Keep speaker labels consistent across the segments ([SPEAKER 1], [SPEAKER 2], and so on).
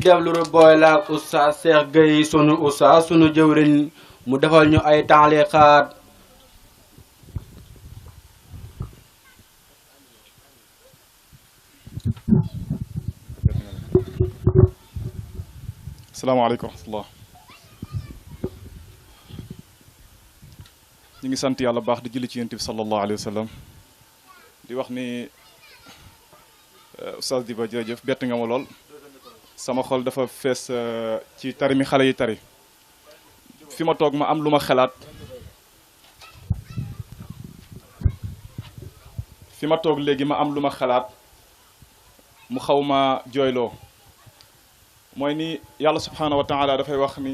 [SPEAKER 1] déglu booy la ak Oustaz Cheikh Gueye sunu Oustaz sunu jëwriñ mu defal ñu ay taaliqaat.
[SPEAKER 2] asalaamaaleykum wa rahmatullah. ñu ngi sant yàlla baax di julli ci yonent bi sallallahu alayhi wa sallam di wax ni Oustaz Diba jërëjëf bett nga ma lool sama xol dafa fees ci tari mi xale yi tari fi ma toog ma am lu ma xalaat fi ma toog léegi ma am lu ma xalaat mu xaw ma jooyloo mooy ni yàlla subhaanahu wa taala dafay wax ni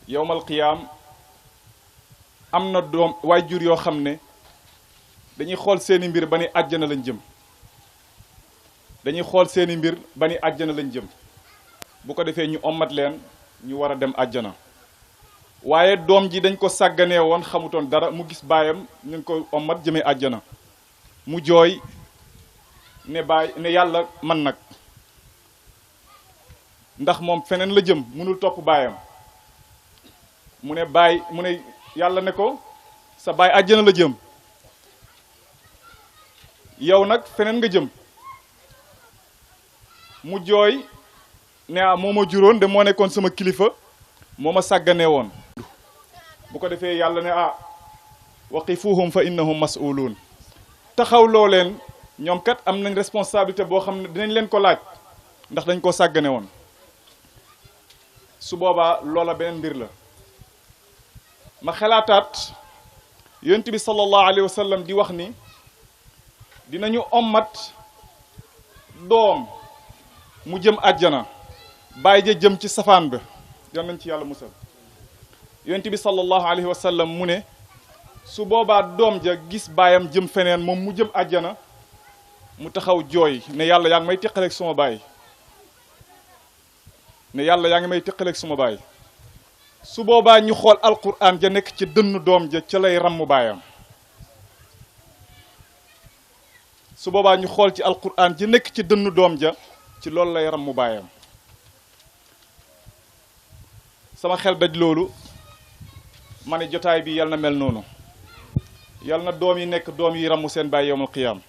[SPEAKER 2] yowmal qiyaam am na doom waajur yoo xam ne dañuy xool seeni mbir ba ni àjjana lañ jëm dañuy xool seeni mbir ba ni àjjana lañ jëm bu ko defee ñu ommat leen ñu war a dem àjjana waaye doom ji dañ ko sàgganee woon xamutoon dara mu gis baayam ñu ngi ko ommat jëmee àjjana mu jooy ne baay ne yàlla man nag ndax moom feneen la jëm mënul topp baayam mu ne baay mu ne yàlla ne ko sa baay àjjana la jëm yow nag feneen nga jëm mu jooy ne moo ma juróon de moo nekkoon sama kilifa moo ma sàgganee woon bu ko defee yàlla ne waqifuhum fa innahum mas'uluun taxaw loo leen ñoom kat am nañ responsabilité boo xam ne dinañ leen ko laaj ndax dañ koo sàggane woon su boobaa loola beneen mbir la ma xalaataat yonent bi sallallahu alayhi wa sallam di wax ni dinañu ommat doom mu jëm àjjana bàyyi ja jëm ci safaan ba yal nañ ci yàlla musal yonent bi sallallahu alayhi wa sallam mu ne su boobaa doom ja gis baayam jëm feneen moom mu jëm àjjana mu taxaw jooy ne yàlla yaa ngi may teqaleeg suma baay ne yàlla yaa ngi may teqaleeg suma baay su boobaa ñu xool alquran ja nekk ci dënn doom ja ca lay ramm baayam su boobaa ñu xool ci alquran ja nekk ci dënn doom ja ci loolu lay ramm baayam sama xel daj loolu ma ne jotaay bi yal na mel noonu yal na doom yi nekk doom yi ramm seen baay yowmal qiyaam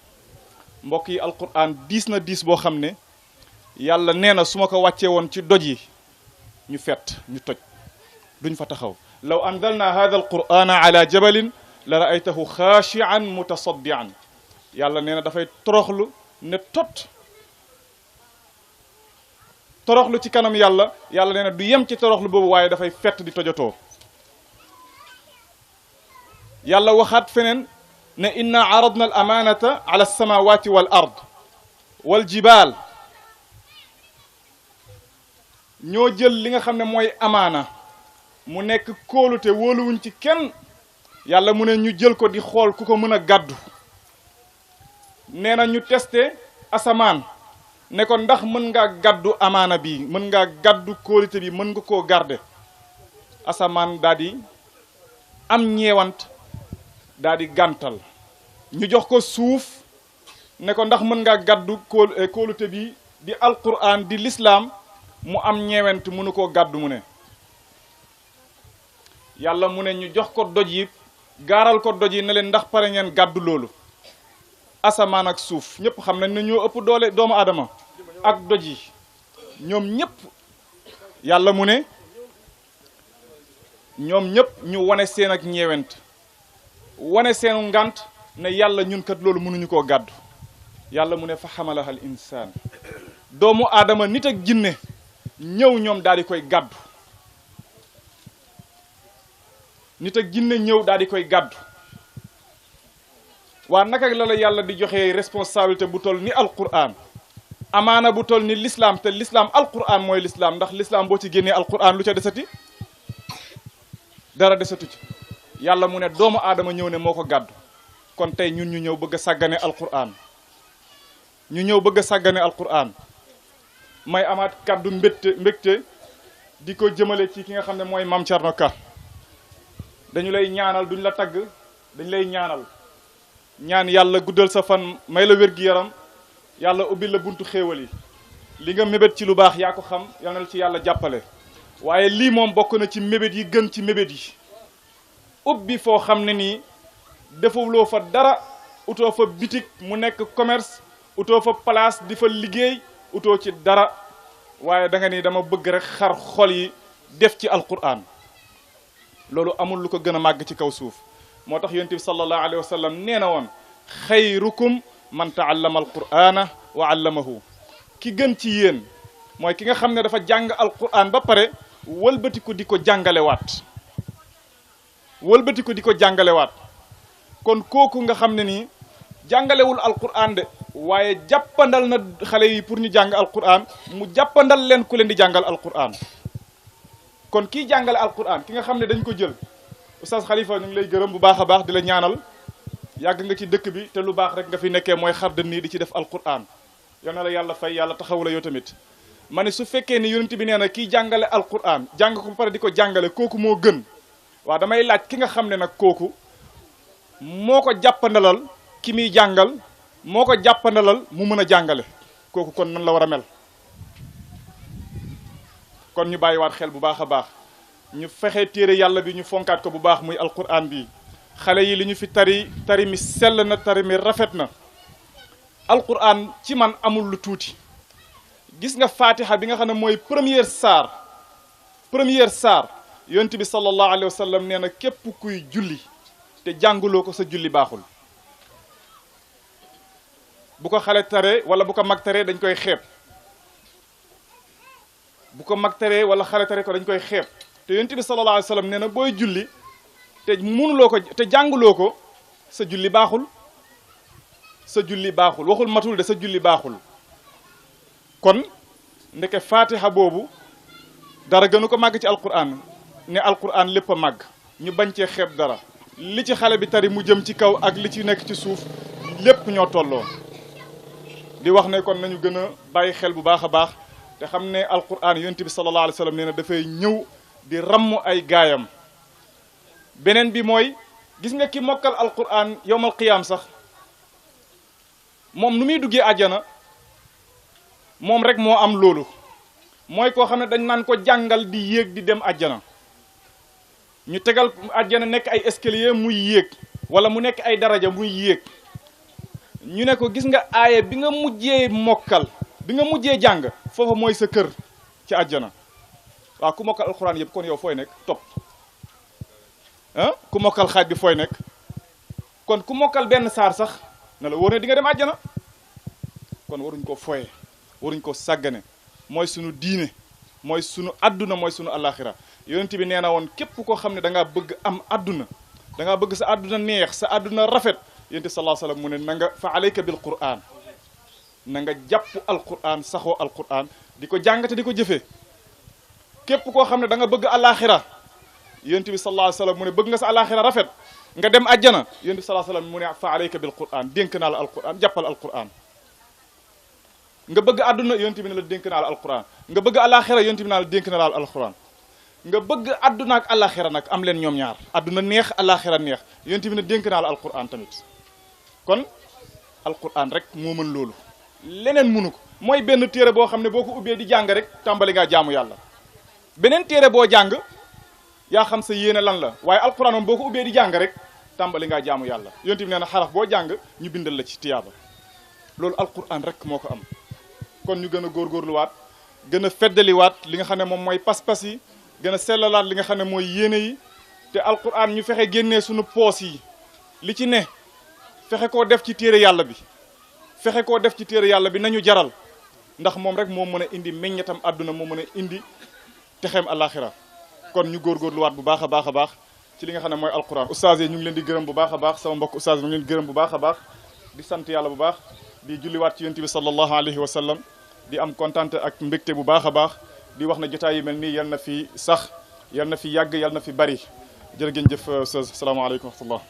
[SPEAKER 2] mbokk yi alquran diis na diis boo xam ne yàlla nee na su ma ko wàccee woon ci doj yi ñu fett ñu toj duñ fa taxaw law anzalna hadha alqurana ala jabalin la raaytahu xaashian mutasaddian yàlla nee na dafay toroxlu ne toroxlu ci kanam yàlla yàlla nee na du yem ci toroxlu boobu waaye dafay fett di tojotoo yàlla waxaat feneen ne inna aradna al amanata ala alsamawati wal ard wal jibal ñoo jël li nga xam ne mooy amaana mu nekk kóolute wóoluwuñ ci kenn yàlla mu ne ñu jël ko di xool ku ko mën a gàddu nee na ñu testé asamaan ne ko ndax mën ngaa gàddu amaana bi mën ngaa gàddu kóolute bi mën nga koo garder asamaan daal di am ñeewant daal di gàntal ñu jox ko suuf ne ko ndax mën ngaa gàddu kóolute bi di alquran di lislaam mu am ñeewent mënu koo gàddu mu ne yàlla mu ne ñu jox ko doj yi gaaral ko doj yi ne leen ndax pare ngeen gàddu loolu asamaan ak suuf ñëpp xam nañ ne ñoo ëpp doole doomu aadama ak doj yi ñoom ñëpp yàlla mu ne ñoom ñëpp ñu wane seen ak ñeewent wane seenu ngant ne yàlla ñun kat loolu mënuñu koo gàddu yàlla mu ne fa xamalaha al insaan doomu aadama nit ak jinne ñëw ñoom daal di koy gàddu nit ak jinne ñëw daal di koy gàddu waa naka la yàlla di joxe responsabilité bu toll ni alquran amaana bu toll ni l'islam te l'islam alquran mooy l'islam ndax l'islam boo ci génnee alquran lu ca desati dara desatu ci yàlla mu ne doomu aadama ñëw ne moo ko gàddu kon tey ñun ñu ñëw bëgg a sàggane alquran ñu ñëw bëgg a sàggane alquran may amaat kàddu mbégte di ko jëmale ci ki nga xam ne mooy Mame Thierno Ka dañu lay ñaanal duñ la tagg dañ lay ñaanal ñaan yàlla guddal sa fan may la wér-gi-yaram yàlla ubbil la buntu xéewal yi li nga mébét ci lu baax yaa ko xam yal na la ci yàlla jàppale waaye lii moom bokk na ci mébét yi gën ci mébét yi ubbi foo xam ne nii defuloo fa dara utoo fa bitik mu nekk commerce utoo fa place di fa liggéey utoo ci dara waaye da nga ni dama bëgg rek xar xol yi def ci alquran loolu amul lu ko gën a màgg ci kaw suuf moo tax yonent bi sallallahu alayhi wa sallam nee na woon xayrukum man taallama alqur'ana wa allamahu ki gën ci yéen mooy ki nga xam ne dafa jàng alquran ba pare wëlbatiku di ko jàngalewaat wëlbatiku di ko jàngalewaat kon kooku nga xam ne nii jàngalewul alquran de waaye jàppandal na xale yi pour ñu jàng alquran mu jàppandal leen ku leen di jàngal alquran kon kii jàngale alquran ki nga xam ne dañ ko jël oustaz Khalifa ñu ngi lay gërëm bu baax a baax di la ñaanal yàgg nga ci dëkk bi te lu baax rek nga fi nekkee mooy xar dënn nii di ci def alquran yal na la yàlla fay yàlla taxawu la yow tamit ma ne su fekkee ni yonent bi nee na kii jàngale alquran jàng ko ba pare di ko jàngale kooku moo gën waaw damay laaj ki nga xam ne nag kooku moo ko jàppandalal ki muy jàngal moo ko jàppandalal mu mën a jàngale kooku kon nan la war a mel kon ñu bàyyiwaat xel bu baax a baax ñu fexe téere yàlla bi ñu fonkaat ko bu baax muy alquran bi xale yi li ñu fi tari mi sell na tari mi rafet na alquran ci man amul lu tuuti gis nga fatiha bi nga xam ne mooy première saar yonent bi sallallahu alayhi wa sallam nee na képp kuy julli te jànguloo ko sa julli baaxul bu ko xale taree wala bu ko mag taree dañ koy xeeb bu ko mag taree wala xale taree ko dañ koy xeeb te yonent bi sallallahu alayhi wa sallam nee na booy julli te mënuloo ko te jànguloo ko sa julli baaxul sa julli baaxul waxul matul de sa julli baaxul kon ndeke fatiha boobu dara gënu ko màgg ci alquran ne alquran lépp a màgg ñu bañ cee xeeb dara li ci xale bi tari mu jëm ci kaw ak li ci nekk ci suuf lépp ñoo tolloo di wax ne kon nañu gën a bàyyi xel bu baax a baax te xam ne alquran yonent bi sallallahu alayhi wa sallam nee na dafay ñëw di ramm ay gaayam beneen bi mooy gis nga ki mokkal alquran yowmal qiyaam sax moom nu muy duggee àjjana moom rek moo am loolu mooy koo xam ne dañ naan ko jàngal di yéeg di dem àjjana ñu tegal àjjana nekk ay escalier muy yéeg wala mu nekk ay daraja muy yéeg ñu ne ko gis nga aaya bi nga mujjee mokkal bi nga mujjee jàng foofu mooy sa kër ci àjjana waaw ku mokkal alxuraan yëpp kon yow fooy nekk topp ku mokkal xaaj bi fooy nekk kon ku mokkal benn saar sax na la wóor ne di nga dem àjjana kon waruñ ko foye waruñ ko sàggane mooy sunu diine mooy sunu adduna mooy sunu alaxira yonent bi nee na woon képp koo xam ne da ngaa bëgg am adduna da ngaa bëgg sa adduna neex sa adduna rafet yonent sallallahu alayhi wasallam mu ne na nga fa alayka bil quran na nga jàpp alquran saxoo alquran di ko jàngate di ko jëfee képp koo xam ne da nga bëgg alaxira yonent bi sallallahu alayhi wasallam mu ne bëgg nga sa alaxira rafet nga dem àjjana yonent bi sallallahu alayhi wasallam mu ne fa alayka bil quran dénk naa la alquran jàppal alquran nga bëgg àdduna yonent bi ne la dénk naa la alquran nga bëgg alaxira yonent bi naa la dénk na la alquran nga bëgg àdduna ak alaxira nag am leen ñoom ñaar àdduna neex alaxira neex yonent bi ne dénk naa la alquran tamit kon alquran rek moo mën loolu leneen mënu ko mooy benn téere boo xam ne boo ko ubbee di jàng rek tàmbali ngaa jaamu yàlla beneen téere boo jàng yaa xam sa yéene lan la waaye alquran moom boo ko ubbee di jàng rek tàmbali ngaa jaamu yàlla yonent bi nee na xaraf boo jàng ñu bindal la ci tiyaaba loolu alquran rek moo ko am kon ñu gën a góorgóorluwaat gën a feddaliwaat li nga xam ne moom mooy pas-pas yi gën a sellalaat li nga xam ne mooy yéene yi te alquran ñu fexe génnee suñu poos yi li ci ne fexe koo def ci téere yàlla bi fexe koo def ci téere yàlla bi nañu jaral ndax moom rek moo mën a indi meññetam àdduna moo mën a indi texeem alaxira kon ñu góorgóorluwaat bu baax a baax a baax ci li nga xam ne mooy alquran ustaas yi ñu ngi leen di gërëm bu baax a baax sama mbokk ustaas ñu ngi leen di gërëm bu baax a baax di sant yàlla bu baax di julliwaat ci yonent bi sallallahu alayhi wa sallam di am kontaan ak mbégte bu baax a baax di wax na jotaay yu mel nii yal na fi sax yal na fi yàgg yal na fi bari jërë ngeen jëf ustaas salaamaaleykum wa rahmatullah